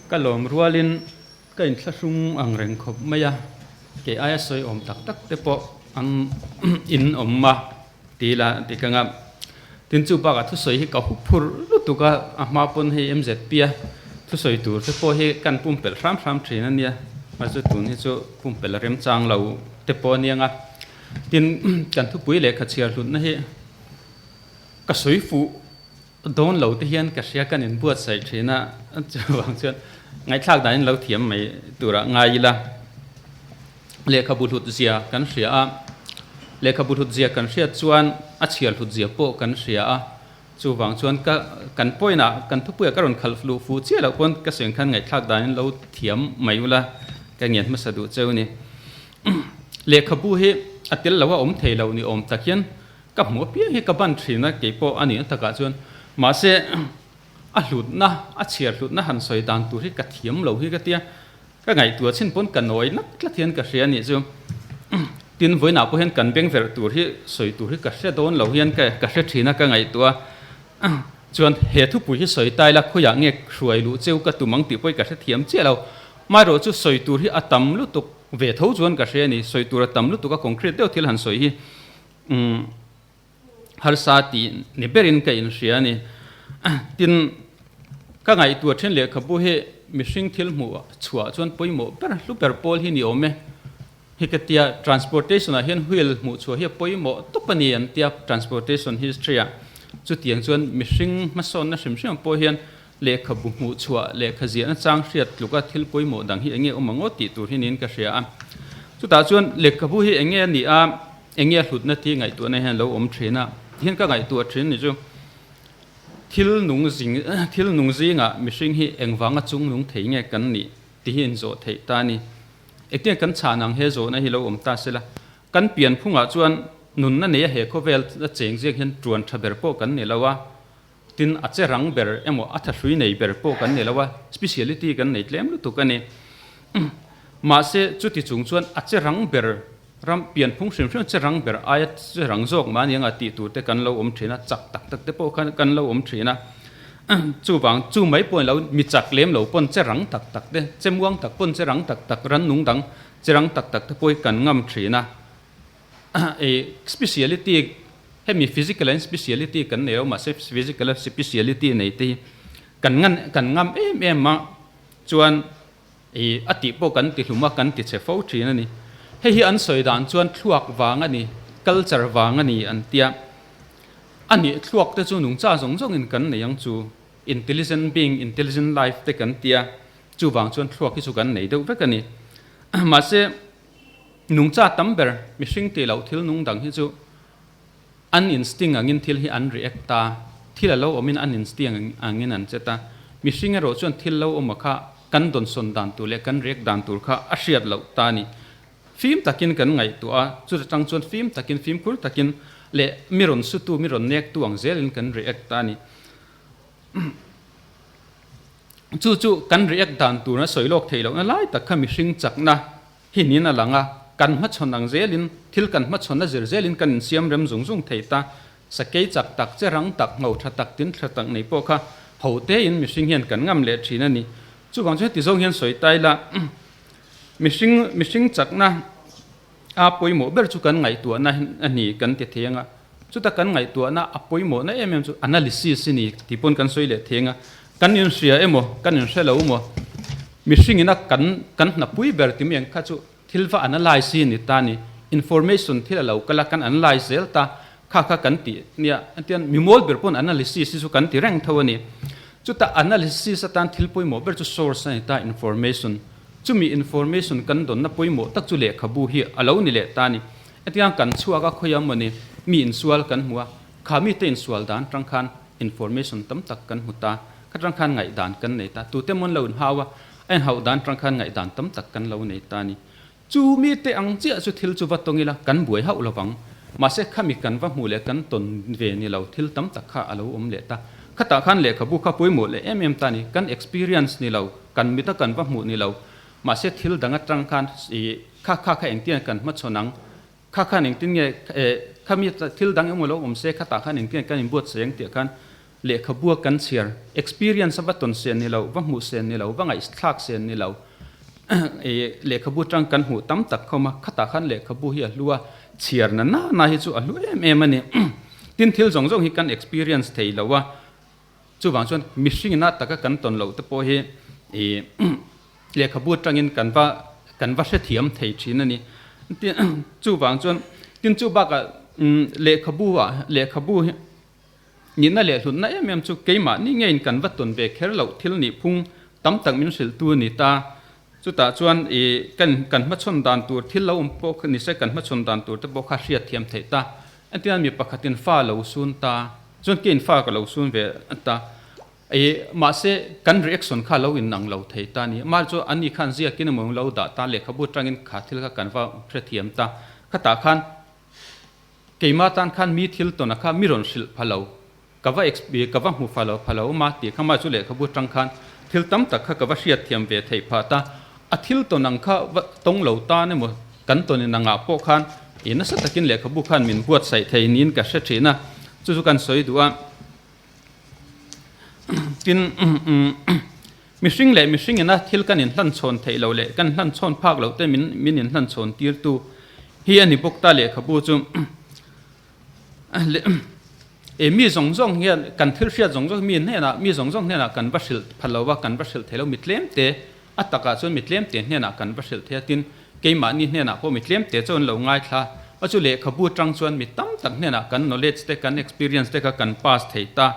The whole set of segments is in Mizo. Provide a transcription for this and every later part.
Ka lawm rualin ka inthlahrung ang reng khawp mai a, kei aia sawi awm tak tak te pawh an in awm a ti la ti ka ngam. Tin chu bakah thusawi hi ka hup phur lutuk a, a hma pawn hei MZP a thusawi tur te pawh hi kan pumpelh hram hram thin a nia, mahse tun hi chu pumpelh a remchang lo te pawh a nia nga. Tin kan thupui lehkha chhiar hlutna hi ka sawi fuh Dawn lo te hian ka hria kan inbuatsaih thin a, chuvang chuan ngaihthlak danin lo thiam mai turah ngai ila. Lehkhabu hlut zia kan hria a, lehkhabu hlut zia kan hriat chuan a chhiar hlut zia pawh kan hria a, chuvang chuan ka kan point ah kan thupuiah ka rawn khalh luh fuh chiah loh pawn ka sawi ang khan ngaihthlak danin lo thiam mai ula ka ngian hmasa duh cheu ni. Lehkhabu hi a tel lo a awm thei lo ni awm tak hian Ka hmuh apiang hi ka ban thin a, kei pawh a nih na takah chuan mahse a hlutna, a chhiar hlutna han sawi dan tur hi ka thiam lo hi ka tia, ka ngaihtuah chin pawn ka nawi nak tlat hian ka hria a nih chu. Tin, vawiinah pawh hian kan beng verh tur hi sawi tur hi ka hre dawn lo hian ka ka hre thin a ka ngaihtuah a, chuan he thupui hi sawi ta ila khawiah nge hruai luh cheu ka tum ang tih pawh hi ka hre thiam chiah lo. Amaherawhchu chu sawi tur hi a tam lutuk ve tho chuan ka hria a ni, sawi tur a tam lutuk a concrete deuh thil han sawi hi. Umm harsa tih ni berin ka inhria a ni. Tin, ka ngaihtuah then lehkhabu hi mihring thil hmuh chhuah chuan pawimawh ber hlu ber pawl hi ni awm e. Hi ka tia transportation ah hian wheel hmuh chhuah hi a pawimawh tawp a ni an tia transportation history ah. Chutiang chuan mihring hmasawnna hrim hrim pawh hian lehkhabu hmuh chhuah lehkha ziahna chang hriat tluka thil pawimawh dang hi enge awm ang aw tih tur hi niin ka hria a. Chutah chuan lehkhabu hi enge a nih a, enge a hlutna tih ngaihtuahna hian lo awm thin a. Tihian ka ngaihtuah thin ni chu thil nung zing thil nung zingah mihring hi engvanga chung nung thei nge kan nih tih hi inzawh theih ta a ni. Engtin kan chhan ang he zawhna hi lo awm ta sela kan pianphungah chuan nunna neia he khawvel a cheng ziak hian tuan tha ber pawh kan ni lo a. Tin, a che rang ber emaw a thahrui nei ber pawh kan nei lo a, speciality kan nei tlem lutuk a ni. Mahse, chuti chung chuan a che rang ber ram pianphung hrim hrim che rang ber aia che rang zawk mahni anga tih tur te kan lo awm thin a, chak tak tak te pawh khan kan lo awm thin a. Chuvang, chu mai pawh ni lo, mi chak lem lo pawn che rang tak tak te, che muang tak pawn che rang tak tak, rannung dang che rang tak tak te pawh hi kan ngam thin a. Speciality, hemi physical and speciality kan nei lo mahse physical a speciality nei te hi kan ngan kan ngam em em a chuan ih a tih pawh kan ti hlum a kan ti chhe fo thin a ni. Hei hi an sawi dan chuan thluak vang a ni, culture vang a ni an tia. A nih thluak te chu nungcha zawng zawngin kan nei ang chu, intelligent being, intelligent life te kan tia, chuvang chuan thluak hi chu kan nei deuh vek a ni. Mahse. Nungcha tam ber mihring tih loh thil nung dang hi chu an instinct angin thil hi an react ta, thil a lo awmin an instinct angin an che ta. Mihring erawh chuan thil lo awm a kha kan dawnsawn dan tur leh kan react dan tur kha a hriat loh ta a ni. Fim takin kan ngaihtuah a, chuta tang chuan fim takin, fimkhur takin leh mi rawn sutu, mi rawn nektu ang zelin kan react ta a ni. Chu chu kan react dan tur a sawi lawk theih lohna lai tak kha mihring chakna hi niin a lang a, kan hmachhawn ang zelin, thil kan hmachhawn a zir zelin kan insiam rem zung zung thei ta. Sakei chak tak, che rang tak, ngho tha tak, tin tha tak nei pawh kha ho tein mihring hian kan ngam leh thin a ni. Chuvang chu heti zawng hian sawi ta ila, mihring mihring chakna a pawimawh ber chu kan ngaihtuahna a ni kan ti thei ang a, chuta kan ngaihtuahna a pawimawhna em em chu analysis a ni tih pawn kan sawi leh thei ang a, kan inhria emaw kan inhre lo emaw mihringin a kan kan hnapui ber ti mai ang kha chu thil va analyse hi a ni ta a ni, information thil a lo kal a kan analyse zel ta kha kha kan tih nia entian mimawl ber pawn analysis hi chu kan ti reng tho a ni. Chuta analysis atan thil pawimawh ber chu source a ni ta information. Chumi information kan dawnna pawimawh tak chu lehkhabu hi a lo ni leh ta a ni. Hetiang kan chhuak a khawi ang mawni mi insual kan hmu a, kha mite insual dan tang khan information tam tak kan hmu ta, kha tang khan ngaihdan kan nei ta, tute mawn lo inhau a, a inhauh dan tang khan ngaihdan tam tak kan lo nei ta a ni. Chu mite ang chiah chu thil chu va tawng ila kan buai hauh lovang. Mahse khami kan va hmuh leh kan tawn ve ni lo thil tam tak kha a lo awm leh ta. Khatah khan lehkhabu kha pawimawh leh em em ta ni. Kan experience ni lo, kan mita kan va hmuh ni lo. Mahse thil dang atang khan ih kha kha kha engtin kan hmachhawn ang, kha khan engtin nge eh khami thil dang emaw lo awm se khatah khan engtin kan inbuatsaih ang tih khan. Lehkhabua kan chhiar, experience a va tawn sen ni lo, va hmuh sen ni lo, va ngaihthlak sen ni lo. Lehkhabu tang kan hmuh tam tak khawm a, khatah khan lehkhabu hi a hlu a, chhiar na na na hi chu a hlu em em a ni. Tin thil zawng zawng hi kan experience thei lo a, chuvang chuan mihring ina taka kan tawn loh te pawh hi lehkhabu atangin kan va kan va hrethiam thei thin a ni. Chuvang chuan tin chu bakah lehkhabu ah lehkhabu hi Nihna leh hlutna em em chu keimahni ngeiin kan va tawn ve kher loh thil nih phung tam tak min hrilhtu a ni ta. Chutah chuan i kan kan hmachhawn dan tur thil lo awm pawh ni se kan hmachhawn dan tur te pawh kha hriat thiam theih ta. Entirnan mi pakhatin fa lo sun ta, chuan keiin fa ka lo sun ve ta. I mahse kan reaction kha lo inang lo thei ta a ni. Amah chu ani khan ziakin emaw lo dah ta, lehkhabu atangin kha thil kha kan va hrethiam ta. Khatah khan Keimah tan khan mi thil tawn a kha mi rawn hrilh pha lo, ka va ka va hmu pha lo pha lo ma tih kha mah chu lehkhabu atang khan thil tam tak kha ka va hriat thiam ve theih phah ta. A thil tawn ang kha va tawng lo tan emaw kan tawn in angah pawh khan i nasa takin lehkhabu khan min buatsaih thei niin ka hre thin a, chu chu kan sawi duh a. Tin, mihring leh mihring ina thil kan inhlanchhawn theih loh leh kan hlanchhawn phak loh te min min inhlanchhawn tirtu hi a ni bawk ta lehkhabu chu. E mi zawng zawng hian kan thil hriat zawng zawng mi hnenah mi zawng zawng hnenah kan va hrilh pha lo va, kan va hrilh thei lo mi tlem te a takah chuan mi tlem te hnenah kan va hrilh thei a, tin keimahni hnenah pawh mi tlem te chuan lo ngaithla a chu lehkhabu atang chuan mi tam tak hnenah kan knowledge te kan experience te kha kan pass thei ta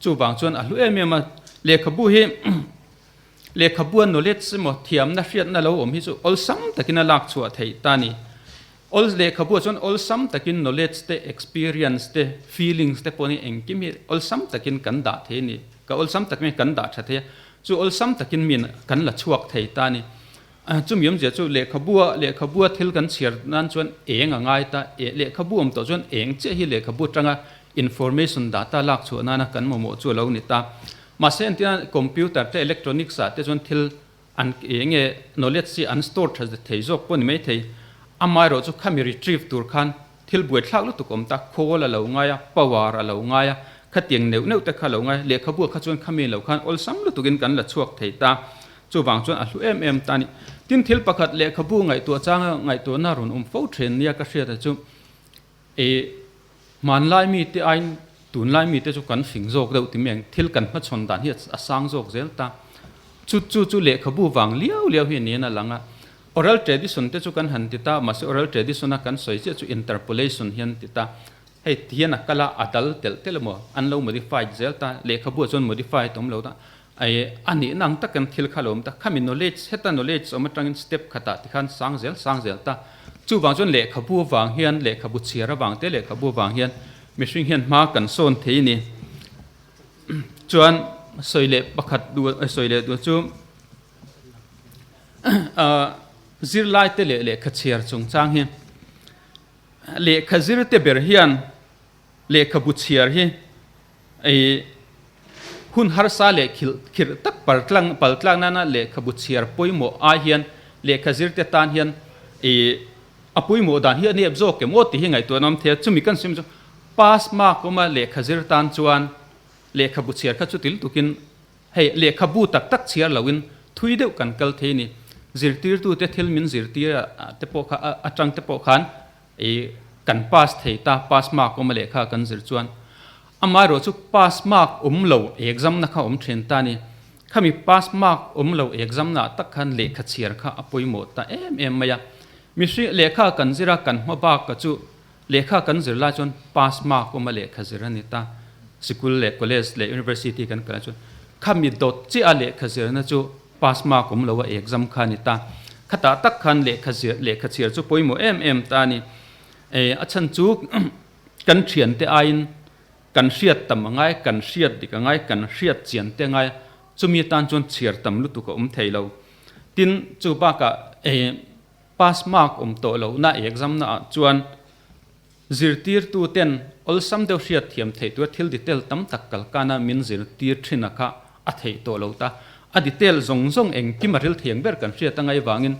chuvang chuan a hlu em em a lehkhabu hi lehkhabua knowledge emaw thiamna hriatna lo awm hi chu awlsam takin a lak chhuah theih ta a ni awl lehkhabua chuan awlsam takin knowledge te experience te feelings te pawh hi engkim hi awlsam takin kan dah thei a ni ka awlsam takin kan dah tha thei a chu awlsam takin min kan la chhuak thei ta a ni. Chumi awmzia chu lehkhabua lehkhabua thil kan chhiar nan chuan eng a ngai ta, lehkhabu awm tawh chuan eng chiah hi lehkhabu atanga information data lak chhuah nana kan mamawh chu a lo ni ta. Mahse entirna computer te electronics ah te chuan thil an eng nge knowledge hi an store tha thei zawk pawh a ni maithei. Amaherawh chu khami retrieve tur khan thil buaithlak lutuk awm ta, khawl a lo ngai a, power a lo ngai a, khatiang neuh neuh te kha a lo ngai a, lehkhabu ah kha chuan khami lo khan awlsam lutukin kan la chhuak thei ta. Chuvang chuan a hlu em em ta a ni. Tin, thil pakhat lehkhabu ngaihtuah changa ngaihtuahna rawn awm fo then nia ka hriat a chu, i hmanlai mite aiin tunlai mite chu kan fing zawk deuh ti mai ang, thil kan hmachhawn dan hi a sang zawk zel ta. Chu chu chu lehkhabu vang liau liau hi niin a lang a. Oral tradition te chu kan han ti ta, mahse oral tradition a kan sawi chiah chu interpolation hian ti ta. Hei ti hian a kal a, a dal telh telh emaw an lo modified zel ta, lehkhabuah chuan modified awm lo ta. Aih, a nihna ang takin thil kha lo awm ta. Khami knowledge, heta knowledge awm atangin step khatah tikhan sang zel sang zel ta. Chuvang chuan lehkhabu avang hian, lehkhabu chhiar avang te lehkhabu avang hian mihring hian hma kan sawn thei a ni. Chuan sawi leh pakhat duh, sawi leh duh chu zirlai te leh lehkha chhiar chungchang hi lehkha zir te ber hian lehkhabu chhiar hi Ei, hun harsa leh khilh khirh tak paltlang paltlak nana lehkhabu chhiar pawimawh ai hian lehkha zirte tan hian ei a pawimawh dan hi a nep zawk em aw tih hi ngaihtuah an awm thei a, chumi kan sim chu pass mark awma lehkha zir tan chuan lehkhabu chhiar kha chuti lutukin hei lehkhabu tak tak chhiar loin thui deuh kan kal thei a ni. Zirtirtute thil min zirtir te pawh kha atang te pawh khan I kan pass thei ta, pass mark awm a lehkha kan zir chuan amaherawh chu pass mark awm lo exam na kha awm thin ta a ni. Khami pass mark awm lo exam na ah tak khan lehkha chhiar kha a pawimawh ta em em mai a. Mihring lehkha kan zir a kan hma bak ka chu lehkha kan zir lai chuan pass mark awm a lehkha zir a ni ta. Sikul leh college leh university kan kal chuan khami dawt chiah a lehkha zirna chu Pass mark awm lo a exam kha a ni ta. Khatah tak khan lehkha zir lehkha chhiar chu pawimawh em em ta a ni. E a chhan chu kan thiante aiin kan hriat tam a ngai, kan hriat dik a ngai, kan hriat chian te a ngai a, chumi atan chuan chhiar tam lutuk a awm thei lo. Tin, chu bakah e pass mark awm tawh lohna exam naah chuan Zirtirtu ten awlsam deuh hriat thiam theih tura thil detail tam tak kalkana min zirtir thin a kha a theih tawh lo ta. A detail zawng zawng engkim a ril thiang ber kan hriat angai vangin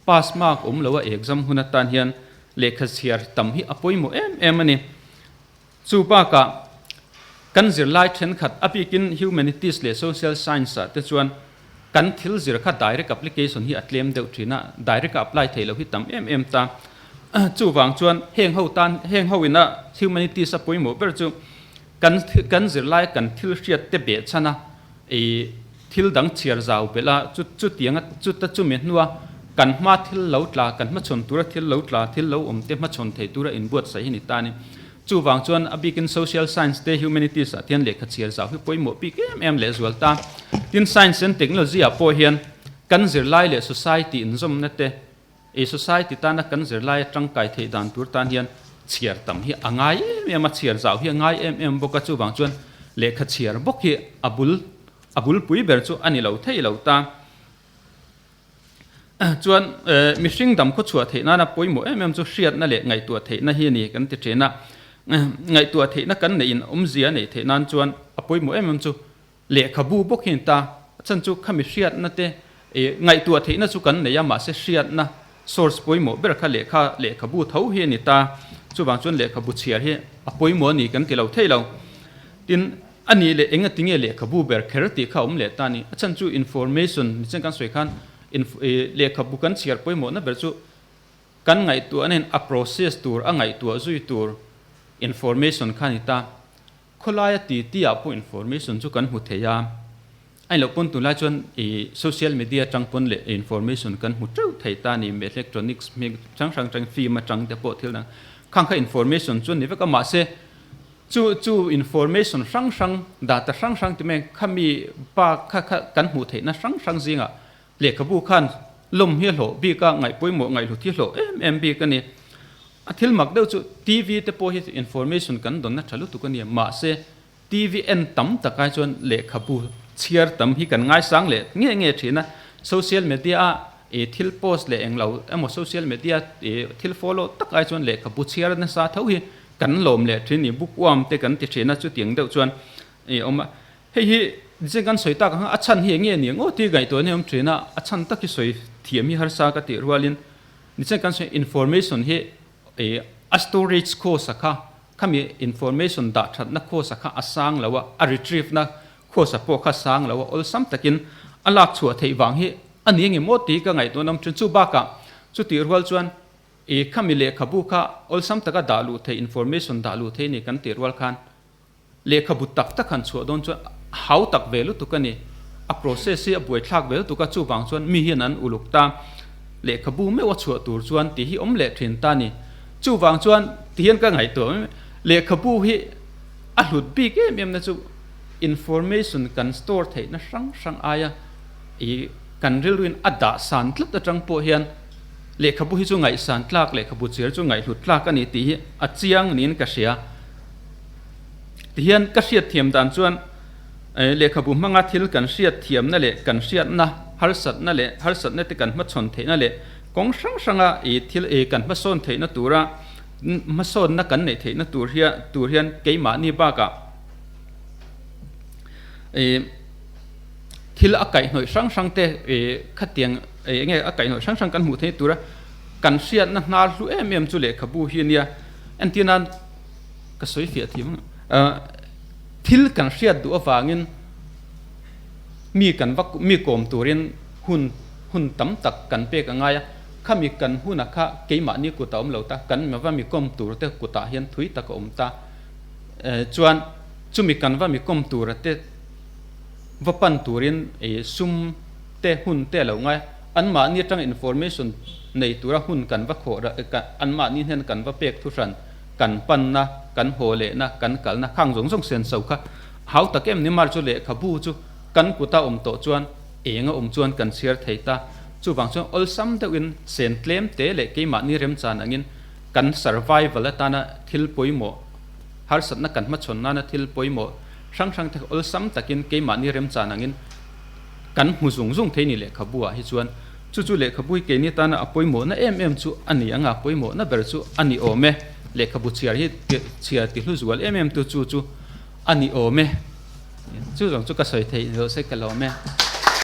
pass mark awm lo a exam hun atan hian lehkha chhiar tam hi a pawimawh em em a ni. Chu bakah. Kan zirlai thenkhat a bikin Humanities leh Social Science ah te chuan kan thil zir kha direct application hi a tlem deuh thin a, direct a apply theih loh hi tam em em ta. Chuvang chuan heng ho tan heng ho ina Humanities a pawimawh ber chu kan kan zirlai kan thil hriat te beh chhan a, ih thil dang chhiar zau belh a, chu chutianga chuta chumi hnua kan hma thil lo tla kan hmachhawn tura thil lo tla thil lo awm te hmachhawn thei tura inbuatsaih hi ni ta a ni. Chuvang chuan a bikin social science te humanities ah hian lehkha chhiar zau hi pawimawh bik em em leh zual ta. Tin science and technology ah pawh hian kan zirlai leh society inzawmna te ei society tana kan zirlai a tangkai theih dan tur tan hian chhiar tam hi a ngai em em a, chhiar zau hi a ngai em em bawk a, chuvang chuan lehkha chhiar bawk hi a bul a bulpui ber chu a ni lo thei lo ta. Chuan mihring dam khaw chhuah theih nana pawimawh em em chu hriatna leh ngaihtuah theihna hi a ni kan ti thin a. Ngaihtuah theihna kan neihin awmzia neih theih nan chuan a pawimawh em em chu lehkhabu bawk hi a ni ta. A chhan chu khami hriatna te ngaihtuah theihna chu kan nei a, mahse hriatna source pawimawh ber kha lehkha lehkhabu tho hi a ni ta. Chuvang chuan lehkhabu chhiar hi a pawimawh a ni kan ti lo thei lo. Tin, a nih leh eng a tinge lehkhabu ber kher tih kha a awm leh ta a ni. A chhan chu information ni chen kan sawi khan lehkhabu kan chhiar pawimawhna ber chu kan ngaihtuah nen a process tur, a ngaihtuah zui tur information kha a ni ta. Khawlaia ti ti ah pawh information chu kan hmu thei a, a inloh pawn tunlai chuan ih social media atang pawn leh information kan hmu teuh thei ta a ni, electronics hming hrang hrang atang film atang te pawh thil dang khang kha information chu a ni vek a, mahse Chu chu information hrang hrang, data hrang hrang ti mai khami pa kha kha kan hmuh theihna hrang hrang zingah lehkhabu khan lawm hi a hlawh bik a, ngaih pawimawh ngaihhlut hi a hlawh em em bik a ni. A thil mak deuh chu TV te pawh hi information kan dawnna tha lutuk a ni a, mahse TV en tam takah chuan lehkhabu chhiar tam hi kan ngaisang leh nge nge thin a, social media a i thil post leh englo emaw social media i thil follow tak ai chuan lehkhabu chhiar nasa tho hi Kan lawm leh thin i bookworm te kan ti thin a, chutiang deuh chuan i awm a. Hei hi zing kan sawi tak ang a, a chhan hi eng nge ni ang aw tih ngaihtuah na hi awm thin a, a chhan tak hi sawi thiam hi harsa ka tih rualin nichen kan sawi information hi i a storage cost a kha, khami information dah thatna cost a kha a sang lo a, a retrieve na cost a pawh kha sang lo a, awlsam takin a lak chhuah theih vang hi a ni ang em aw tih ka ngaihtuah na awm thin. Chu bakah chutih rual chuan I khami lehkhabu kha awlsam taka dah luh theih, information dah luh theih a ni kan tih rual khan lehkhabu tak tak han chhuah dawn chuan hau tak ve lutuk a ni. A process hi a buaithlak ve lutuk a, chuvang chuan mi hian an uluk ta lehkhabu meuh a chhuah tur chuan tih hi awm leh thin ta a ni. Chuvang chuan ti hian ka ngaihtuah mai mai, lehkhabu hi a hlut bik em em na chu information kan store theihna hrang hrang aia i kan rilruin a dah san tlat atang pawh hian Lehkhabu hi chu ngaihsan tlak, lehkhabu chhiar chu ngaihhlut tlak a ni tih hi a chiang niin ka hria. Tihian ka hriatthiam dan chuan lehkhabu hmanga thil kan hriatthiamna leh kan hriatna, harsatna leh harsatna te kan hmachhawn theihna leh kawng hrang hranga i thil i kan hmasawn theihna tura hmasawnna kan neih theihna tur hian tur hian keimahni bakah i thil a kaihhnawih hrang hrang te i khatiang Eng nge a kaihhnawih hrang hrang kan hmuh theih tura kan hriatna hnar hlu em em chu lehkhabu hi a nia. Entir nan ka sawi fiah thiam ang thil kan hriat duh avangin mi kan va mi kawm turin hun hun tam tak kan pek a ngai a, khami kan huna kha keimahni kut a awm lo ta, kan va mi kawm tur te kutah hian thui tak a awm ta. Chuan chumi kan va mi kawm tura te va pan turin sum te hun te a lo ngai a, anmahni atanga information nei tura hun kan va khawh anmahni hnen kan va pek thu hran, kan panna, kan haw lehna, kan kalna khang zawng zawng sen so kha hau tak em ni mar chu lehkhabu chu kan kuta awm tawh chuan eng a awm chuan kan chhiar thei ta. Chuvang chuan awlsam deuhin sen tlem te leh keimahni remchan angin kan survival atana thil pawimawh, harsatna kan hmachhawn nana thil pawimawh hrang hrang te kha awlsam takin keimahni remchan angin Kan hmu zung zung thei ni lehkhabu ah hi chuan chu chu lehkhabu hi keini tana a pawimawhna em em chu a ni ang a, pawimawhna ber chu a ni awm e. Lehkhabu chhiar hi chhiar ti hlu zual em em tu chu chu a ni awm e. Chu zawng chu ka sawi theih loh se ka lawm e.